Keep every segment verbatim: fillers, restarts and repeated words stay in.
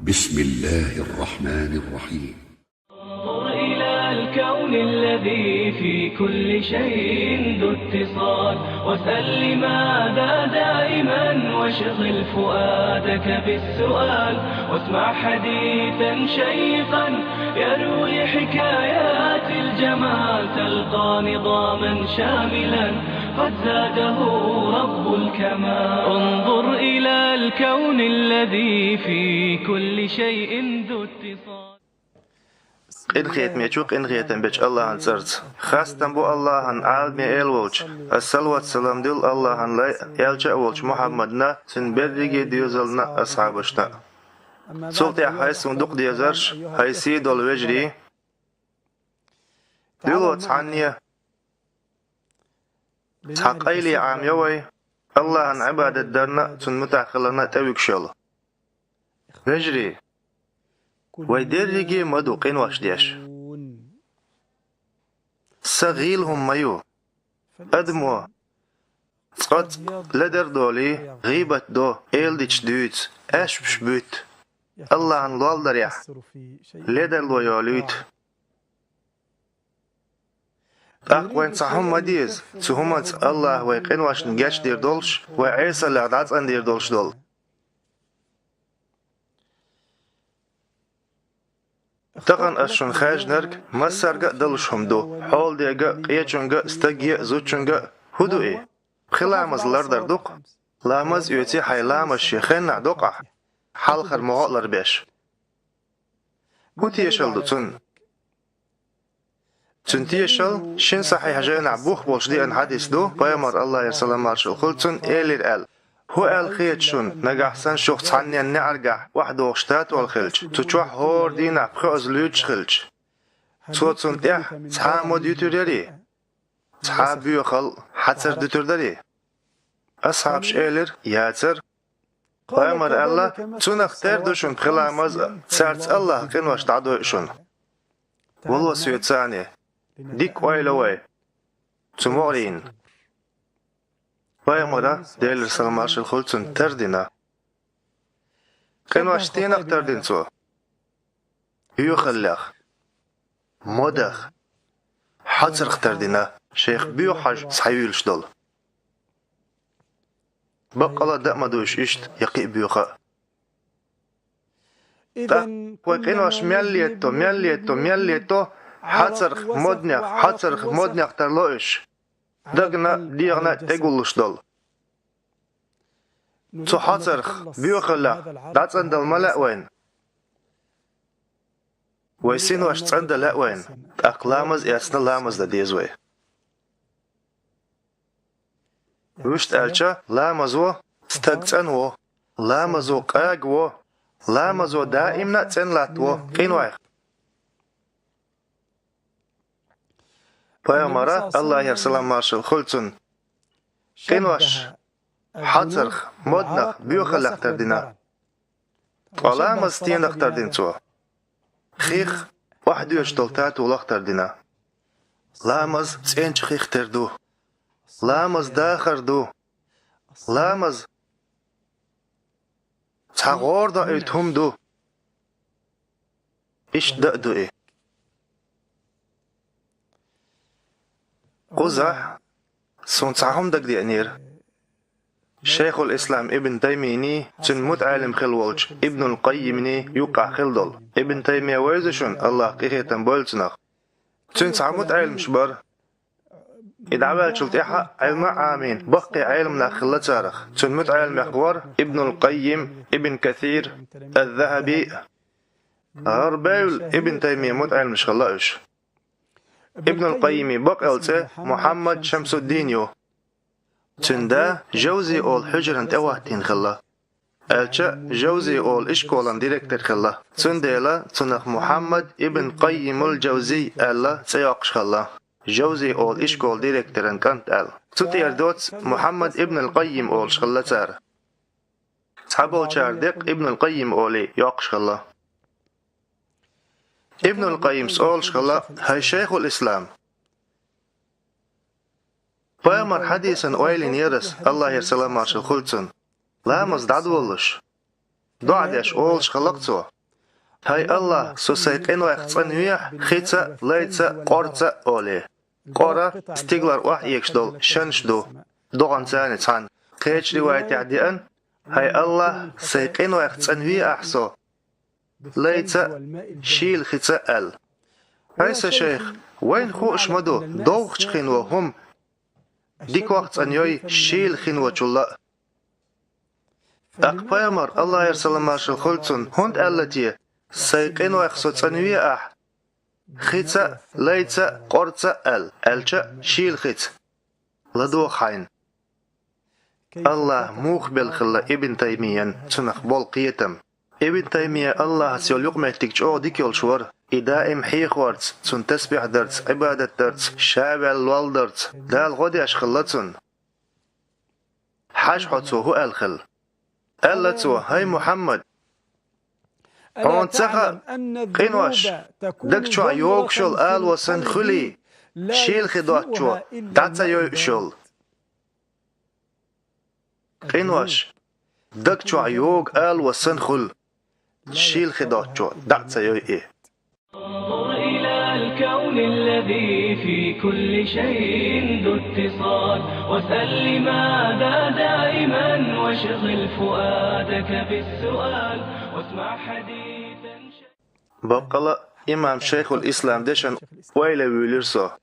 بسم الله الرحمن الرحيم. انظر إلى الكون الذي في كل شيء ذو اتصال، واسأل لماذا دائما، واشغل فؤادك بالسؤال، واسمع حديثا شيقا يروي حكايات الجمال، تلقى نظاما شاملا قد زاده رب الكمال. انظر إلى الكون الذي في كل شيء ذو اتصال. Къинхетамечу, къинхетам бечу Аллахьан цӀарца. Хастам бу Аллахьан, Ӏаламий Эла волчу. Ас салават-салам дуьллу Аллахьан лай, элча а волчу Мухьаммадна, цуьнан берриге а доьзална а, асхьабашна а. Цул тӀаьхьа хӀай суна дукха дезарш, хӀай сий долу вежарий. Дуьло цхьанне цхьа къайле Ӏамайо вай, Аллахьан Ӏибадат дарна а, Цунна муьтӀахь хиларна а тӀевуьгуш йолу. Вежарий, вай дерриге а ма ду къинош деш. Сан гӀийла хӀума ма ю. Адамо цкъа-цкъа ледар долий, гӀийбат до, эладиташ дуьйцу, аьшпаш буьтту, Аллахьан лолдарехь ледарло йолуьйту. ТӀаккха вайна цхьа хӀума ма деза, цу хӀуманца Аллахьа вай къиношна гечдийр долуш, вай Ӏесаллех дӀацӀандийр долуш долу. Тахана ас шуна хаьжнарг массаьрга а далуш хӀума ду, хьолдега а, къечуьнга а, стаге а, зудчуьнга а. ХӀун ду и? Пхи ламаз лардар ду-кх. Ламаз оьций хьайн ламаз шен хеннахь докъахь, хьалхара могӀа а ларбеш. ХӀун тешалла ду цунна? Цуьнан тешалла шина сахьихь жайнахь бух болуш деана хьадис ду, пайхамар, Аллахьера салам-маршалла хуьлда цунна, элира аьлла: «ХӀун аьлла хета шуна, нагахь санна шух цхьаннен неӀаргахь охьадогӀуш татол хилча, цу чохь хӀора дийнахь пхоьазза луьйчуш хилча, цо цунна тӀехь цхьа а мода юьтур ярий, цхьа а боьхалла, хьацар дуьтур дарий?» Асхьабаша элира: «Яцара». Пайхамара аьлла: «Цунах тера ду шуна пхи ламаз а, цаьрца Аллахьа къинош дӀадойу шуна». Вало соьца царна, дика ойла вай цу могӀарийн. Пайхамара, Делера салам-маршалла хуьлда цунна, тардина. Къинош стенах тардина цо? Боьхаллех, модах, хьацарх тардина, шайх боьха хьажа схьаюьйлуш долу. Баккъала а дан а ма ду уьш иштта, я кхин а боьха а. ТӀаккха вай къинош мел летто, мел летто, мел летто, хьацарх, моднех, хьацарх, моднех тарло уьш. Дагна, дегӀана тӀегуллуш долу. Цу хьацарх, боьхаллех дӀацӀандала ма лаьа вайна. Вай синош цӀандан лаьа вайна, тӀаккха ламаз эцна ламаз дан деза вай. Вуьшта аьлча, ламазо стаг цӀанво, ламазо къагво, ламазо даимна а цӀена латтаво къинойх. Пайхамара, Аллахьера салам-маршалла хуьлда цунна, къинош хьацарх, моднах, боьхаллех тардина. Ткъа ламаз стенах тардина цо? Хих охьадоьшуш долу татолах тардина. Ламаз цӀеначу хих тера ду. Ламаз дахар ду. Ламаз цхьа гӀора доуьйту хӀума ду. Иштта дан а ду и. Кхузахь суна цхьа хӀума дагадеанера. Шайхул-Ислам Ибн Таймийний, цуьнан мутаӀеллим хилла волчу Ибнул-Къаййимний юккъахь хилла долу. Ибн Таймия вевза шуна, Аллахь къинхетам бойла цунах. Цуьнан цхьа мутаӀеллимаш бара. И дӀаваьллачул тӀаьхьа Ӏилма а Ӏамийна, баккхий Ӏелам нах хилла царах. Цуьнан мутаӀеллимех вара Ибнул-Къаййим, Ибн Касир, аз-Захаби. ГӀарбевлла Ибн Таймия мутаӀеллимаш хилла уьш. Ибнул-Къаййими бакъ йолу цӀе Мухьаммад Шамсуддин ю. Цуьнан да Жавзи олу хьуьжаран тӀе хӀоттийна хилла. Аьлча, Жавзи олу ишколан директор хилла. Цундела цунах Мухьаммад ибн Къаййимул Жавзий аьлла цӀе йоккхуш хилла. Жавзи олу ишколан директоран кӀант аьлла. Цу тӀера доцу Мухьаммад ибнул Къаййим олуш хилла цара. Цхьаболчара деккъа Ибнул Къаййим олий йоккхуш хилла. Ибнул Къаййимс олуш хилла: «ХӀай Шайхул-Ислам, пайхамар хьадисана ойла йинера ас, Аллахьера салам-маршалла хуьлда цунна, ламаз дӀадолуш, доӀа деш олуш хилла-кх цо: «ХӀай Аллахь, со сайн къинойх цӀанвехьа хица а, лайца а, къорца а», — олий. Къора — стигалара охьаэгаш дола шанаш ду, догӀанца цхьана. Кхечу риваятехь деана: «ХӀай Аллахь, сайн къинойх цӀанвехьа со лайца а, шийла хица а», — аьлла. ХӀай сан шайх, вайна хууш ма ду довхачу хино хӀума дикох цӀанйой, шийла хиночул а. ТӀаккха пайхамар, Аллахьера салам-маршалла хуьлда цунна, хӀунда аьлла те: «Сайн къинойх со цӀанвехьа хица а, лайца а, къорца а», — аьлла, аьлча а шийла хица? ЛадогӀа хьайна. Аллахь муха белла хилла Ибн Таймиян, цунах болу кхетам. Ибн Таймия Аллахьца йолу юкъаметтиг чӀогӀа дика йолуш вара, и даим хьехорца, цунна тасбихь дарца, Ӏибадат дарца, ша ваьлла лолла дарца Дала гӀо деш хилла цунна. Хьажа хьо цо хӀун аьлла хилла. Аьлла цо: «ХӀай Мухьаммад, хьуна ца хаьа, къинош даг чохь йогуш йолу ало санна хуьлий, шийла хи доцчо дӀа ца йойуш йолу? Къинош даг чохь йогу ало санна хуьлу, шийла хи доцчо дӀа а ца йойу и». انظر إلى الكون الذي في كل شيء ذو اتصال، واسأل لماذا دائما، واشغل فؤادك بالسؤال، واسمع حديثا. Баккъала а имам Шайхул-Ислам дешан ойла вуьйлира со,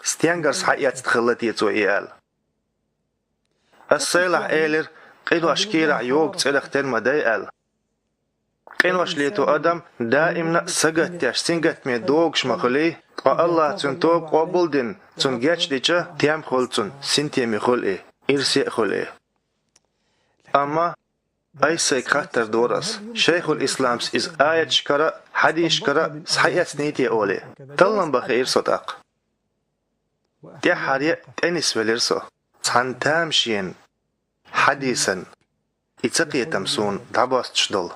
стенгара схьаэцна хилла те цо и аьлла. Ас сайлахь элира, къинош кийрахь йогу цӀерах тера ма дай аьлла. Къинош лето адам даимна а сагатдеш, сингаттаме догуш ма хуьлий, ткъа Аллахь цуьнан тоба къобалдина, цунна гечдича, тем хуьлу цунна, синтеме хуьлу и, ирсе а хуьлу и. Амма айса сайга хаттар дора ас, Шайхул-Исламс иза аяташкара а, хьадисашкара а схьаэцний те олий, таллам бан хиира со тӀаккха. ТӀаьххьара а тӀенисвелира со, цхьана тамашийна хьадисан и ца кхетам суна дӀабостуш долу.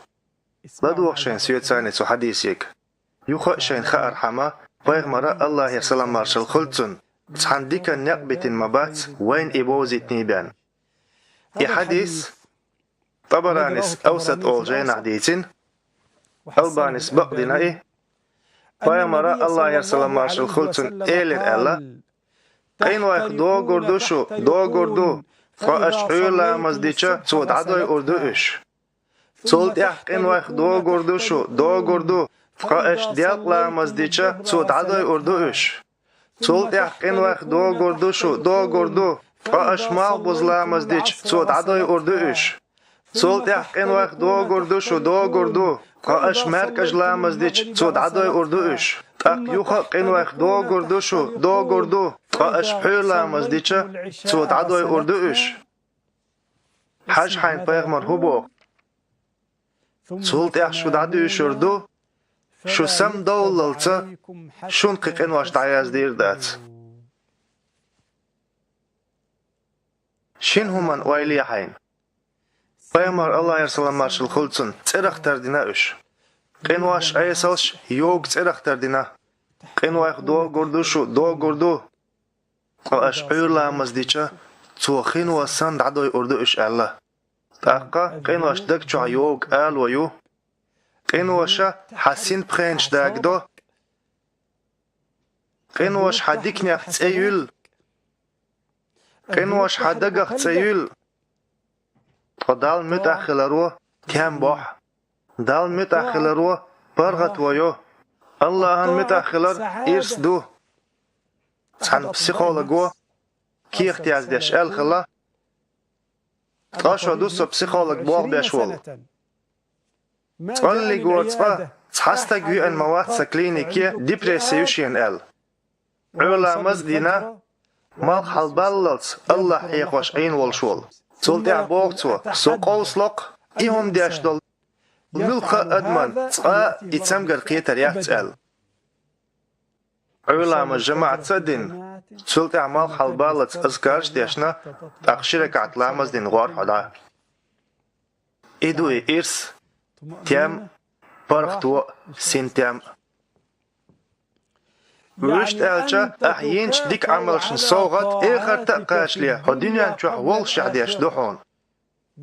ЛадогӀа шайна соьца цу хьадисега. Юха а шайна хаархьама, пайхамара, Аллахьера салам-маршалла хуьлда цунна, цхьана диканна некъ битина ма бац вайна и бовзийтиний бен. И хьадис ТӀабаранис Авсат олу жайнахь дийцина, Албанис бакъдина и, пайхамара, Аллахьера салам-маршалла хуьлда цунна, элира аьлла: «Къинойх догур ду шу, догур ду, ткъа аша Ӏуьйра ламаз дича, цо дӀадойур ду уьш. Цул тӀаьхьа къинойх догур ду шу, догур ду, ткъа аша делкъа ламаз дича, цо дӀадойур ду уьш. Цул тӀаьхьа къинойх догур ду шу, догур ду, ткъа аша малхбуза ламаз дича, цо дӀадойур ду уьш. Цул тӀаьхьа къинойх догур ду шу, догур ду, ткъа аша маьркӀажа ламаз дича, цо дӀадойур ду уьш. ТӀаккха юха а къинойх догур ду шу, догур ду, ткъа аша Ӏуьйра ламаз дича, цо дӀадойур ду уьш». Хьажа хьайна, пайхамар хӀун боху? Цул тӀаьхьа шу дӀадуьйшур ду, шу самадовллалца шуна кхин къинош дӀаяздийр дац. Шина хӀуманна ойла е хьайна. Пайхамар, Аллахьера салам-маршалла хуьлда цунна, цӀерах тардина уьш. Къинош айсалш йогу цӀерах тардина. Къинойх догур ду шу, догур ду. Ткъа аша Ӏуьйра ламаз дича, цо хино санна дӀадойур ду уьш аьлла. ТӀаккха къинош даг чохь йогу ало ю. Къиноша хьан синпхенаш дагадо. Къиноша хьан диканех цӀе юьллу. Къиноша хьан дагах цӀе юьллу. Ткъа Далла муьтӀахь хиларо тем бохьу. Далла муьтӀахь хиларо паргӀато йо. Аллахьан муьтӀахь хилар ирс ду. Цхьана психолого кехат яздеш аьлла хилла, ткъа шо ду со психолог болх беш волу. ЦӀаллиго цкъа цхьа стаг веана ма вац сан клинике, депресси ю шена аьлла. Ӏуьйра ламаз а дина, малх хьалабаллалц Аллахь хьехош Ӏийна волуш волу. Цул тӀаьхьа боху цо: «Со къовсало-кх и хӀума деш долу муьлхха а адаман, цкъа а и цамгар кхетар яц», — аьлла. Ӏуьйра ламаз жамаӀатца а дина, цул тӀаьхьа малх хьалабаллалц азкарш а дешна, тӀаккха ши ракаӀат ламаз а дина гӀор хьо дӀа. И ду и ирс, тем, паргӀато, синтем. Вуьшта аьлча, ахь йинчу дика Ӏамалшна совгӀат эхарта а кхачале хьо дуьнен чохь воллушехь деш ду хьуна.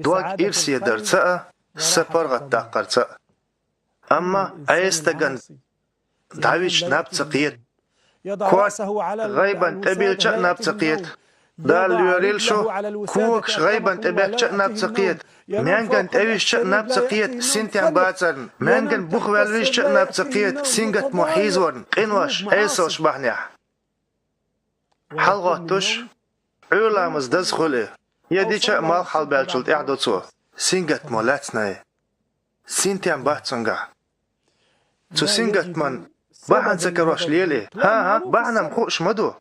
Дог ирсе дарца а, са паргӀатдаккхарца а. Амма Ӏе стагана дӀавича наб ца кхета. Кот гӀайбан тӀе белча а наб ца кхета. Дала лоьрийла шу, когаш гӀайбан тӀе баьхкача а наб ца кхета. Маьнган тӀе висча а наб ца кхета, синтем бацарна. Маьнган бух ваьлла висча а наб ца кхета, сингаттамо хьийзорна, къинош, Ӏесалш бахьанехь. ХьалгӀоттуш, Ӏуьйра ламаз даза хуьлу и, я дича а малх хьалабаьллачул тӀаьхьа до цо, сингаттамо лаьцна и. Синтем бац цуьнгахь. Цу сингаттаман бахьана ца карош лела и. ХӀан-хӀа, бахьана-м хууш ма ду.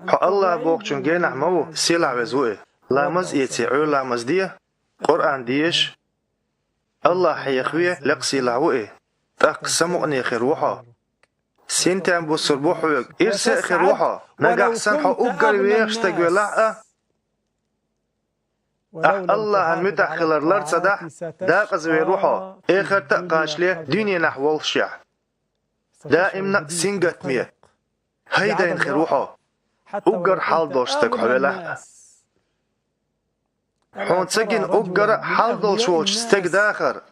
Хьо АллахӀ бохучун генахь ма ву, сийлахь веза ву и. Ламаз эций, Ӏуьйра ламаз де, Къуръан деша, АллахӀ хьехаве, лекха сийлахь ву и. ТӀаккха самукъане хир ву хьо. Синтем буссур бу хьоьга, ирсе а хир ву хьо. Нагахь санна хьо уггар вехаш стаг велахь а, ахь АллахӀан муьтӀахь хилар лар ца дахь, декъазвер ву хьо, эхарта а кхачале, дуьненахь воллушехь. Даимна а сингаттаме, хӀайдайна хир ву хьо, уггар хьал долуш стаг хьо велахь а. Хьуна ца гина уггар а хьал долуш волчу стеган дахар,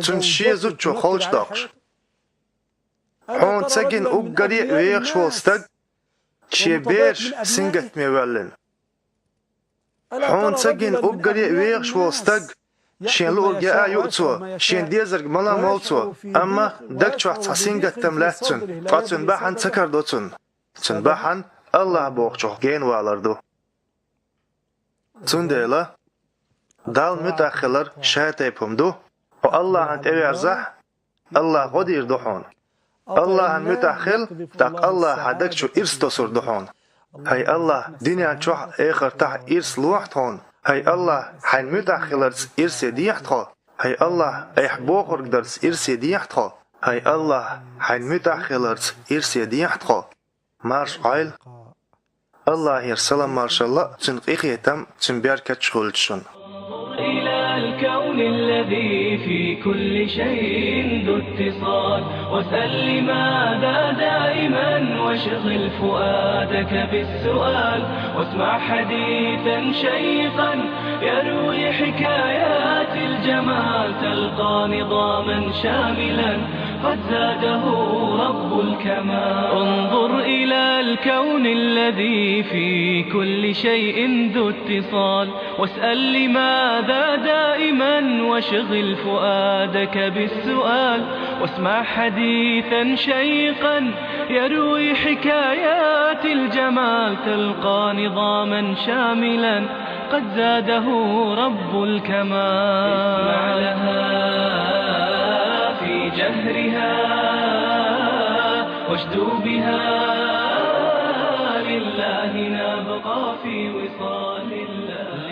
цуьнан шен зудчо холчадоккхуш. Хьуна ца гина уггаре а вехаш волу стаг, шен бераш сингаттаме воьллина. Хьуна ца гина уггаре а вехаш волу стаг, шен луург яа а юу цо, шен дезарг мала а молу цо, амма даг чохь цхьа сингаттам лаьтта цуьнан, ткъа цуьнан бахьана ца карадо цунна. Цуьнан бахьана АллахӀ бохучух гена валар ду. Цундела Далла муьтӀахь хилар ша тайпа хӀума ду. Хьо АллахӀана тӀеверзахь, АллахӀа гӀо дийр ду хьуна. АллахӀана муьтӀахь хила, тӀаккха АллахӀа хьан даг чу ирс тосур ду хьуна. ХӀай АллахӀ, дуьнен чохь а, эхартахь а ирс лохьа тхуна. ХӀай АллахӀ, хьайна муьтӀахь хиларца ирсе дехьа тхо. ХӀай АллахӀ, айхьа бохург дарца ирсе дехьа тхо. ХӀай АллахӀ, хьайна муьтӀахь хиларца ирсе дехьа тхо. Марша Ӏойла. АллахӀера салам-маршалла а, цуьнан къинхетам а, цуьнан беркат а хуьлда шуна. انظر إلى الكون الذي في كل شيء ذو اتصال، واسأل لماذا دائما، واشغل فؤادك بالسؤال، واسمع حديثا شيقا يروي حكايات الجمال، تلقى نظاما شاملا قد زاده رب الكمال. انظر إلى الكون الذي في كل شيء ذو اتصال، واسأل لماذا دائما، واشغل فؤادك بالسؤال، واسمع حديثا شيقا يروي حكايات الجمال، تلقى نظاما شاملا قد زاده رب الكمال. اسمع لها في جهرها، واشدو بها، لله نبقى في وصال الله.